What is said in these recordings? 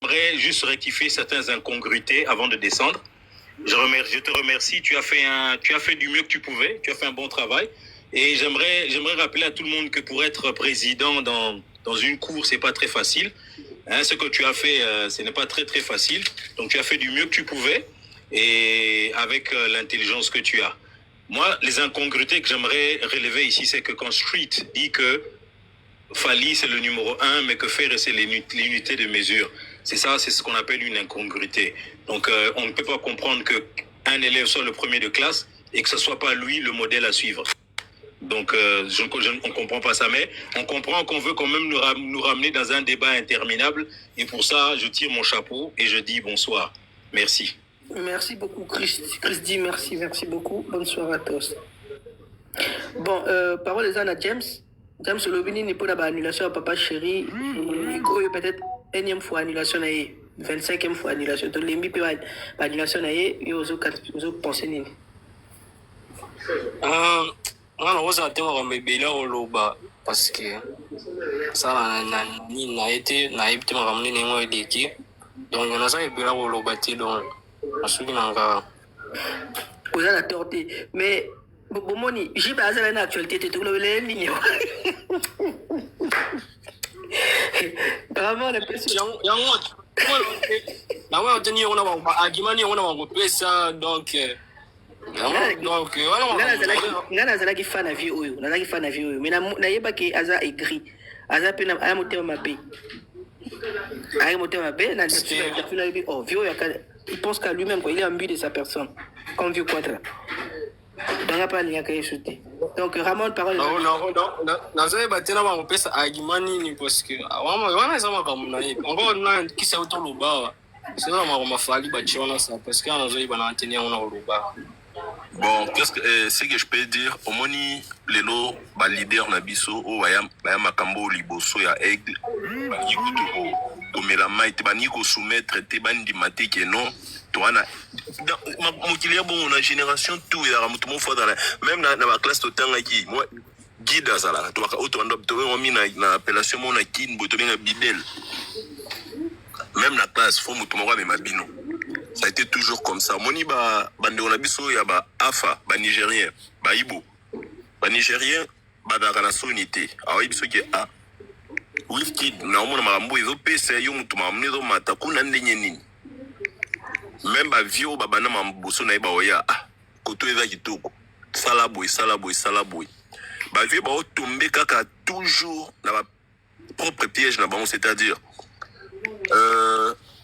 J'aimerais juste rectifier certaines incongruités avant de descendre. Je te remercie. Tu as fait du mieux que tu pouvais. Tu as fait un bon travail. Et j'aimerais rappeler à tout le monde que pour être président dans une cour, c'est pas très facile. Hein, ce que tu as fait, ce n'est pas très très facile. Donc tu as fait du mieux que tu pouvais et avec l'intelligence que tu as. Moi, les incongruités que j'aimerais relever ici, c'est que quand Street dit que Fally, c'est le numéro 1, mais que Ferre, c'est l'unité de mesure. C'est ça, c'est ce qu'on appelle une incongruité. Donc, on ne peut pas comprendre que un élève soit le premier de classe et que ce soit pas lui le modèle à suivre. Donc, on ne comprend pas ça, mais on comprend qu'on veut quand même nous ramener dans un débat interminable. Et pour ça, je tire mon chapeau et je dis bonsoir. Merci. Merci beaucoup, Chris. Chris dit merci, merci beaucoup. Bonne soirée à tous. Bon, parole eza na James. James, olobi nini mpona baannulation ya Papa Chéri oyo? Peut-être énième fois annulation na ye, 25e fois annulation. Tolembi mpe baannulation na ye. Yo ozopense nini? Ah, nga nakozala te makambo ebele ya koloba parce que sala na nini na ye te, nayebi te makambo nini yango eleki. Donc naza ebele ya koloba te, donc nasuki na nga. Oza na tort te, mais bomoni jibe azala na actualité te. Tokolobela nini vraiment? Napesi yango yango te, nini yango na baargument nini yango na bakopesa. Donc yango, donc wana Nga nazalaki fan na vie oyo, nazalaki fan na vie oyo, mais nayebaki aza aigri, aza mpe aya motema mabe, ayaki motema mabe. Nayebi, oh, vie oyo, il pense qu'à lui-même quoi, il est imbu de sa personne comme vieux Quadra. Donc mpe alingaka yesu te. Donc Ramon, parole. Nazoyeba te na bakopesa argument nini parce que wana eza makambo na ye. Encore na kisi auto loba awa, soza makambo afali batie wana sa parce que wana nazoyeba na antene yango na koloba. Bon, ce que je peux dire, omoni lelo ba leader na biso oyo baya makambo oyo liboso ya Aigle, balingi kutu komela mai te, balingi kosoumettre te, bandima te ke non, towana mokili ya bongo. Na génération tout ezalaka moto moko azala même na baclasse totangaki, moi guide azalaka tobaka oyo tobanda tobengami na appellation moko na Kine boye, tobenga bidel. Même na classe, faut moto moko amema bino. Ça a été toujours comme ça. Omoni bandeko na biso ya baafa, banigérien, baibo, banigérien bazalaka na soni te. Aoyebi soki a Wizkid naomona makambo oyo ezopesa yo motu, makambo ezomata kuna ndenge nini. Même bavieux oyo babanda maboso na ye baoya, ah, koto eza kitoko, sala boye, sala boye, sala boye. Bavieux baotombe kaka toujours na ba propre piège na bango, c'est-à-dire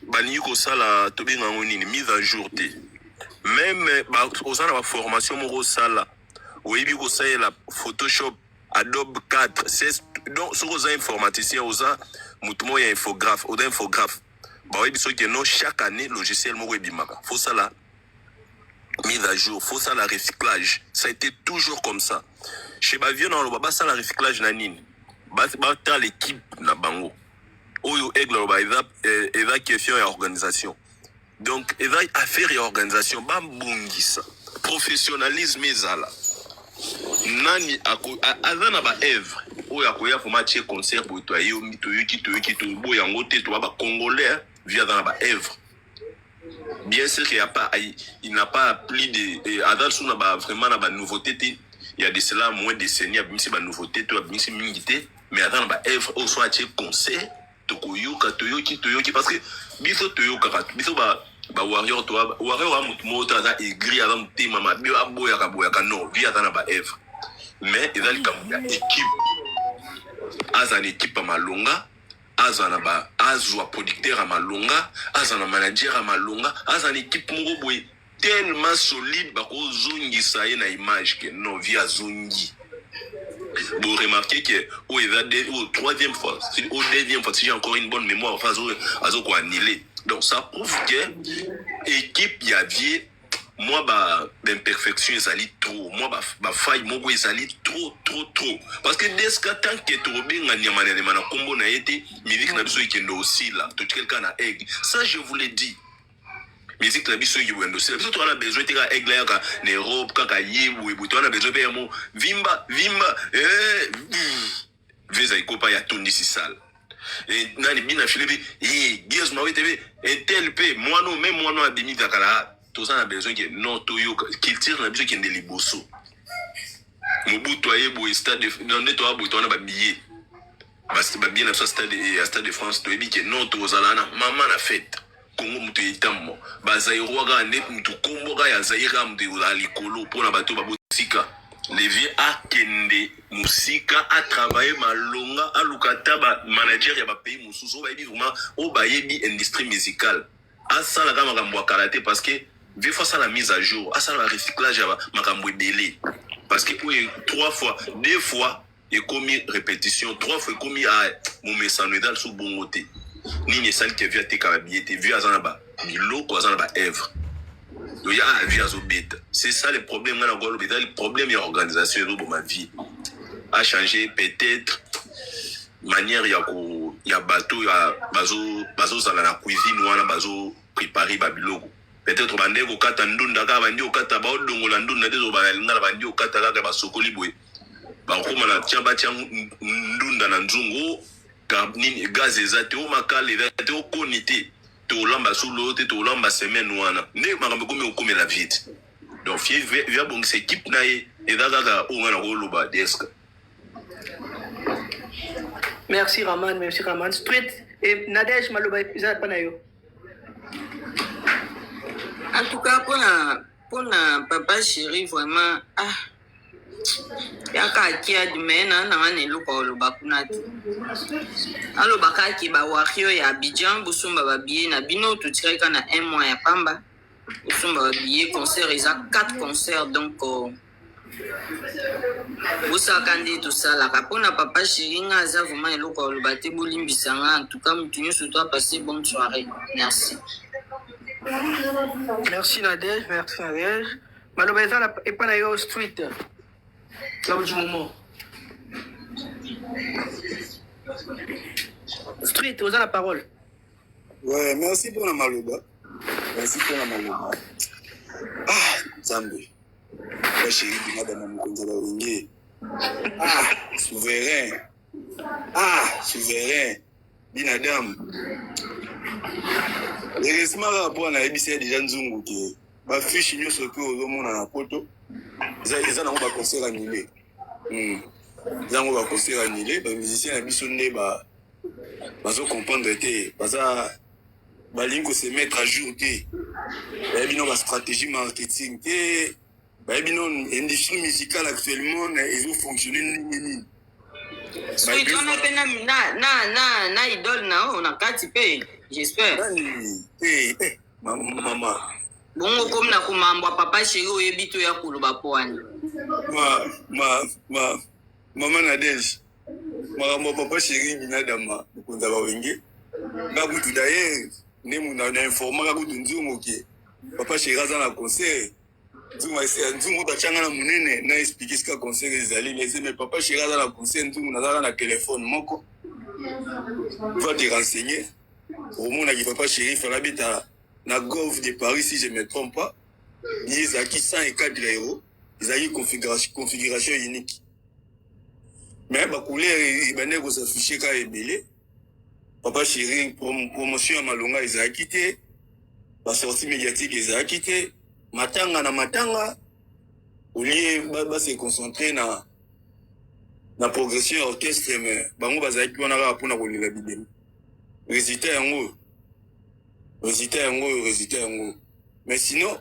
balingi kosala, tobenga yango nini, mise à jour te. Même oza na baformation moko osala, oyebi kosalela Photoshop, Adobe 4 16. Donc soki oza informaticien, oza motu moko ya infographe, oza infographe, baoyebi soki no chaque année logiciel moko ebimaka, fosala mise à jour, fosala recyclage. Ça a été toujours comme ça chez bavieux. Na oloba basala recyclage na nini? Batala équipe na bango oyo Aigle aloba eza question ya organisation. Donc eza affaire ya organisation, babongisa professionnalisme ezala. Nani aza na baœuvre oyo akoya vraiment atie concert boye, toyebi, toyoki, toyoki, toboya yango te. Toba bacongolais, vieux aza na baœuvre. Bien sûr qu'il y a pas, il n'a pas plus de aza lisusu na ba vraiment na banouveauté te. Il y a de cela moins décennie abimisi banouveauté to abimisi mingi te, mais aza na baœuvre oyo so atie concert, tokoyoka, toyoki, toyoki, parce que biso toyokaka, biso ba bawarrior, to warrior a motu moko to aza aigri, aza motema mabe, aboyaka boyaka. Non, vieux aza na baœuvre, mais eza likambo ya équipe. Aza na équipe ya malonga, aza na ba azwa producteur ya malonga, aza na manager ya malonga, aza na équipe moko boye tellement solide, bakozongisa ye na image ke non, vieux azongi. Bon, remarquez que oyo eza oyo troisième fois au deuxième fois, si j'ai encore une bonne mémoire, enfin azo koannuler. Donc ça prouve que équipe ya vieux, moi ba imperfection ezali trop, moi bafaille moko ezali trop trop trop, parce que deska tant que tokobenga nyama na nyama na nkombo na ye te, musique na biso ekende osila, totikali kaka na Aigle. Ça, je vous l'ai dit, musique na biso ekende osila. Biso toza na besoin te kaka Aigle yaka na Europe, kaka ye boye boye. Toza na besoin mpe ya mo vimba vimba, eh, veza ekopa ya tondisi sale. Eh, nani bina file mpe eh, Gaz Mawete mpe intel mpe mwana oyo meme mwana oyo abimi kaka toza na besoin ke non toyoka culture na biso ekende liboso. Mobutu aye boye stade nde toya boye towana babillet babillet na biso ya Stade de France, toyebi ke non tozala na mama na fete Kongo moto etambo bazairoi kaka nde motu kombo kaka ya Zaire kaka moto ekozala likolo mpona bato babotika. Le vieux akende mosika, atravaille malonga, aluka ata bamanager ya bapays mosusu oyo bayebi vraiment, oyo bayebi industrie musicale. Asalaka makambo ya kala te, parce que vieux faut asala mise à jour, asala recyclage ya makambo ebele, parce que oyo trois fois, deux fois ekomi répétition, trois fois ekomi a momesano, eza lisusu bongo te. Nini esali ke vieux ateka babillet te? Vieux aza na biloko, aza na baœuvre oya vieux azobeta. C'est ça le problème. Nga na koloba eza le problème ya organisation ezoboma. Vieux achanger peut-être manière ya ko ya bato ya bazozala na cuisine wana, bazoprépare babiloko. Peut-être bande kokata ndunda kaka, bandi kokata, baodongola ndunda te. Tobala lingala, bandi kokata kaka, basokoli boye, bakokoma na tia, batia ndunda na nzungu nini, gaz eza te, o makala eza te, okoni te, tolamba solo te, tolamba semaine wana nde makambo ekomi kokomela vite. Donc vieux abongisa équipe na ye, eza kaka oyo nga na koloba desk. Merci Raman, merci Raman. Street et Nadège, maloba eza pa na yo. En tout cas, mpona papa chéri, vraiment, ah, yaka akiadi me na nanga na eloko oloba kuna te. Alobaka aki bawario ya Abidjan, bosomba babillet na bino. Totikali kaka na un mois ya pamba. Bosomba babillet, concert eza 4 concert, donc bosalaka nde tosalaka. Mpona papa chéri, nga aza vraiment eloko ya oloba te, bolimbisa nga. En tout cas, motu nyonso to apasse bonne soirée, merci. Merci Nadège, merci Nadège. Maloba eza epa na yo, Street, l'homme du moment. Street, oza la parole. Ouais, merci pour la maloba. Merci pour la maloba. Ah, Nzambe. Ba chéri bina bana mokonzi ya bawenge. Ah, souverain. Ah, souverain. Binadam. Heureusement kaka mpo nayebisi ye déjà nzungu ke bafiche nyonso mpe ozomona na poto eza nango baconcert annulé. Eza yango baconcert annulé. Bamusicien na biso nde bazocomprendre te, baza balingi kose mettre à jour te, bayebi no bastratégie marketing te, bayebi no industrie musicale actuellement ezofonctionne ndenge nini. Street wana mpe na idole na oyo na kati mpe, j'espère. Nani te, eh, mama. Bongo komi na komambwa papa chéri, oyebi to ya koloba po wani. Ma ma ma mama Nadege, makambo ya papa chéri binadama mokonzi ya bawenge, nga kutu d'ailleurs nde na informaka kutu nzungu ke papa chéri aza na concert. Nzungu batianga na monene na explique esika concert ezali lese, mais papa chéri aza na concert. Nzungu nazalaka na telefone moko, va te renseigner, omonaki papa chéri fala beta na Golf de Paris, si je me trompe pas. Billet ezalaki 104 euros, ezalaki configuration unique, mais bacouleur ebandaki kosafishe kaka ebele. Papa chéri, promotion ya malonga ezalaki te, basortie médiatique ezalaki te, matanga na matanga, au lieu base concentre na progression ya orchestre. Mais bango bazalaki wana kaka mpona kolela bibembe. Résultat yango, résultat yango oyo, résultat yango. Mais sinon,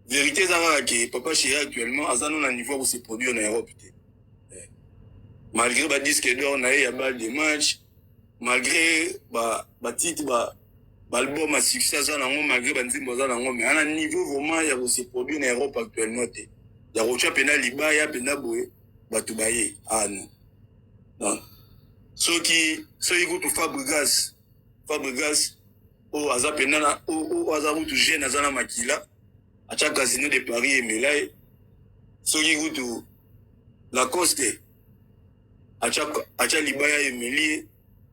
vérité eza kaka ke papa chéri actuellement aza no na niveau ya kose produire na Europe te, malgré badisque d'or na ye ya balle de match, malgré batitre, baalbum ya succès aza nango, malgré banzembo aza nango, mais ana niveau vraiment ya kose produire na Europe actuellement te, ya kotya mpena libaya mpenza boye bato baye. Ah non, non, soki kutu Fabrigas oyo aza mpena na oyo aza kutu jeune, aza na makila, atya Casino de Paris emela ye. Soki kutu Lacoste atya libaya emeli ye,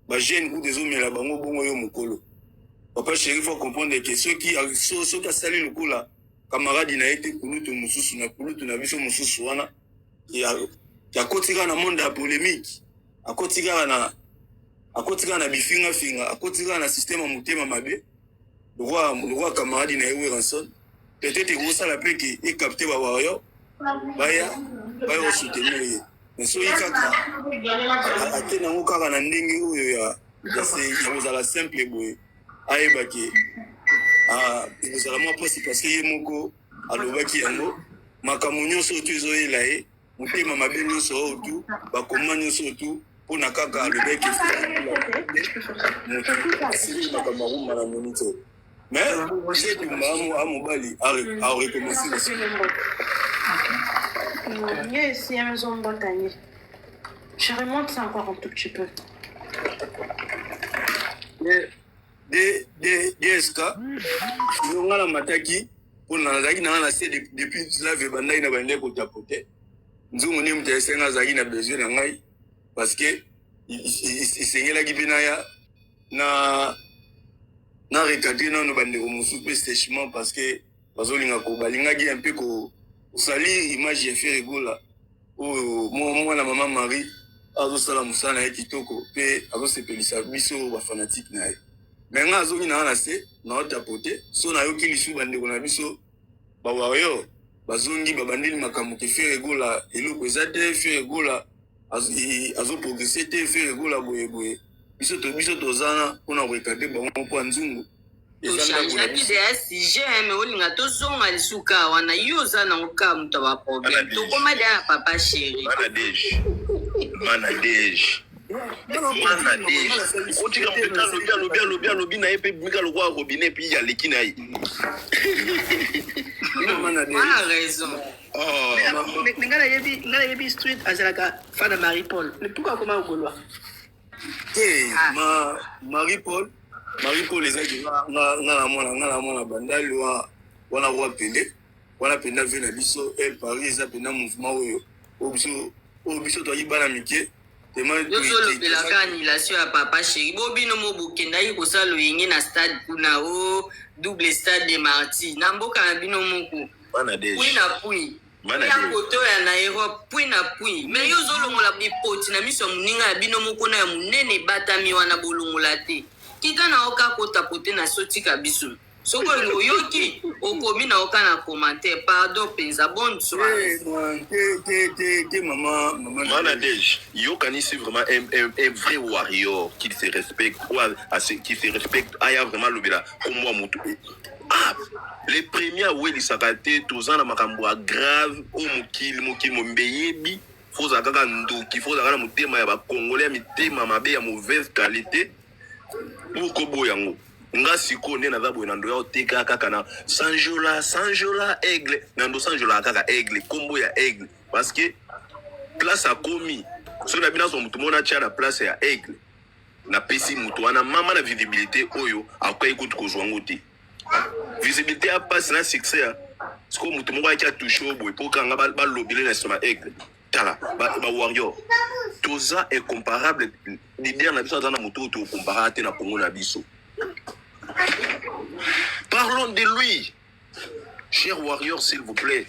bajeune kutu ezomela bango bongo. Yo mokolo papa chéri, faut comprendre ke soki asali lokola camarade na ye te, kulutu mosusu na kulutu na biso mosusu wana, akoti kaka na monde ya polémique, akoti kaka na. Akoti kaka na bifingafinga, akoti kaka na système ya motema mabe lokola lokola camarade na ye Werrason. Peut-être ekosala mpe ke ecapte ba warrior baya baya kosoutenir ye, mais soki kaka ate nango kaka na ndenge oyo ya ya kozala simple boye, ayeba ke ekozala mwa mpasi, parce que ye moko alobaki yango. Makambo nyonso oyo tu ezoyela ye, motema mabe nyonso oyo tu, bakoma nyonso oyo tu, mpona kaka alobaki moto asili makambo akumba na moni te. Mais etumba a mobali arecommencer lisusu. Yes, il y a un homme. Je remonte ça encore un tout petit peu. DSK yo, nga na mataki mpona nazalaki nanga na se depuis live ebandaki na bandeki kotapote. Nzungu nde moto esenga, azalaki na besoin na ngai, parce que esengelaki mpe naya na recadre nano bandeko mosusu mpe sèchement, parce que bazolinga ko balingaki un peu kosalir image ya Ferre Gola oyo mwana mama Marie azosala mosala na ye kitoko mpe azosepelisa biso bafanatike na ye. Me nga azongi na nga na se naotapote, so nayoki lisu bandeko na biso bawarrior bazongi, babandeli makambo ke Ferre Gola eloko eza te, Ferre Gola azoprogresse te, Ferre Gola boyeboye. Biso tozana mpona korecadrer bango mpo ya nzungu. Tochangeaki deya sujet, me olinga tozonga lisuka wana. Yo oza nango kaka moto ya baproblème. Tokoma deya na papa chéri. Mana Dege, Mana Dege, Mana Dege, otika moto alobi, alobi, alobi, alobi na ye mpe bimika lokola robinet epi aleki na ye. Wana raison. Oh. Mais nga nayebi street azalaka fan na Marie Paul, mais pourquoi akoma ogolwa? Te, ma Marie Paul, Marie Paul ezaki nga na mwana, nga na mwana Bandali wana, roi Pele wana mpenza vie na biso. El Paris eza mpenza mouvement oyo biso toyaki bana mike. Yozolobelaka annulation ya papa chéri. Bo bino mo bokendaki kosala loyenge na stade kuna, o double stade de Martyr na mboka na bino moko. Pui na pui ya koto ya na Europe, pui na pui. Me yo ozolongola bipoti na miso ya moninga ya bino moko na ya monene ebatami wana, bolongola te. Kita na oka kota pote na so, tika biso. Soki olingi oyoki, okomi na oka na commentaire. Pardon mpenza, bonne soirée. Te, te, te, te, mama, mama. Mana Dej, yokanisi vraiment un vrai warrior qui se respecte, ou qui se respecte, aya vraiment lobela comme moi mutu. Ah, les premiers awelisaka te, toza na makambo ya grave oyo mokili mombe yebi. Fozala kaka ndoki, fozala kaka na motema ya bakongolais ya mitema mabe ya mauvaise qualité pour koboya yango. Nga sikoyo nde naza boye na ndo ya oteka kaka na sanjola, sanjola aigle, na ndo sanjola kaka aigle, kombo ya aigle, parce que place akomi, soki na bino azwa motu moko natya na place ya aigle, napesi motu wana mama na visibilité oyo akoki kutu kozwa yango te. Visibilité ya pasi na succès ya sikoyo, motu moko ayaki atouche oyo boye mpo kanga balobele na nsima aigle. Tala bawarrior, toza incomparable. Leader na biso aza na motu oyo tokompara te na Congo na biso. Parlons de lui, cher warrior, s'il vous plaît.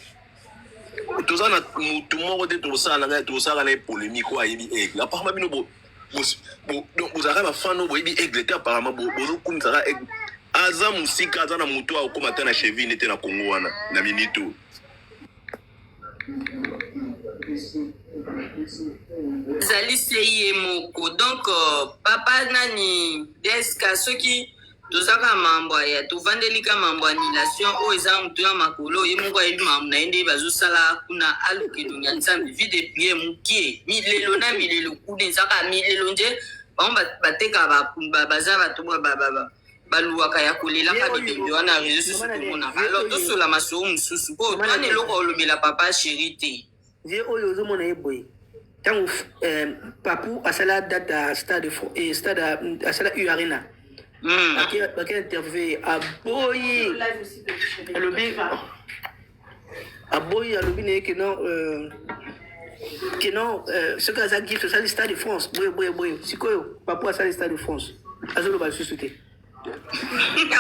Toza na motu moko te tosala na tosala na ye polémique oyo ayebi aigle. Apparemment bino bozalaka bafan oyo boyebi aigle te. Apparemment bozokumisaka aigle, aza mosika, aza na motu oyo akóma ata na cheville nete na Congo wana na minute oyo. Ezali se ye moko. Donc papa nani, Deska, soki tozaka mambo ya tovandeli ka mambo ya annulation oyo eza motu ya makolo, ye moko ayebi mambo na ye nde bazosala kuna. Aluka elongi ya Nzambe, vie de prière mokie, milelo na milelo kuna ezaka milelo nde bango batekaka, baza bato baluwaka ya kolelaka bibembe wana réseau sociaux tomonaka. Alors tosola masolo mosusu mpo twana eloko olobela papa chéri te. Ye oyo ozomona ye boye, ntango papu asala date ya stade, stade asala U Arena, bake interview, aboyi, alobi aboyi, alobi na ye ke non, ke non, soki aza gift, osali stade de France boye boye boye. Sikoyo papu asali stade de France, azoloba lisusu te.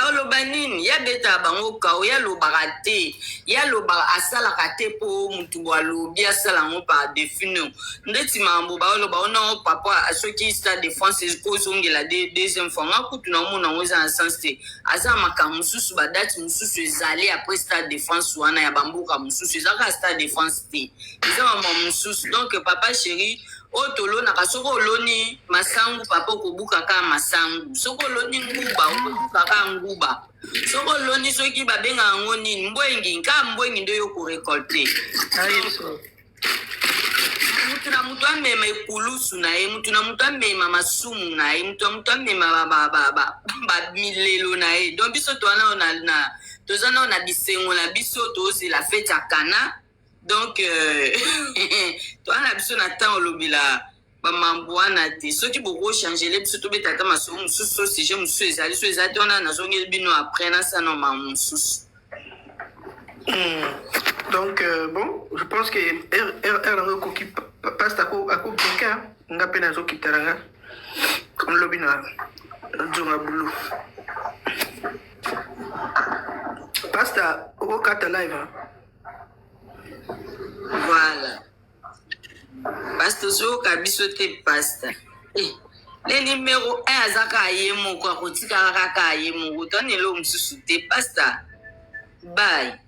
Oloba nini? Ye abetaka bango kao, ye alobaka te, ye alobaka asalaka te mpo mutu bo alobi asala yango par defi no ndeti makambo baoloba ona o papa soki Stade de France ekozongela de deuxième fois nga kutu naomona yango eza na sens te. Aza na makambo mosusu, badate mosusu ezali après Stade de France wana ya bamboka mosusu, eza kaka Stade de France te, eza mambo mosusu. Donc papa chéri, oyo tolonaka, soki oloni masangu papa okobuka kaka masangu, soki oloni nguba okobuka kaka nguba, soki oloni soki babengaka yango nini mbwengi kaka mbwengi nde yo korekolte. Mutu na mutu amema ekulusu na ye, mutu na mutu amema masumu na ye, mutu na mutu amema bamilelo na ye. Donc biso toza nao na toza nao na bisengo na biso, tozela fete ya Kana. Donc toza na biso na temps olobela bamambo wana te. Soki bokochangele biso tobeta ata masolo mosusu, so sujet mosusu ezali, so eza te wana nazongeli bino après nasana mambo mosusu. Donc, bon, je pense que R, R, R, nango ekoki pasta ako bloquer nga mpe nazokita na nga comme lobi na nzonga bulu. Pasta, okokata live, hein? Voilà, pasta, ozoyoka biso te pasta. Eh, le numéro 1 aza kaka ye moko, akotikaka kaka ye moko, twana eloko mosusu te pasta. Bye.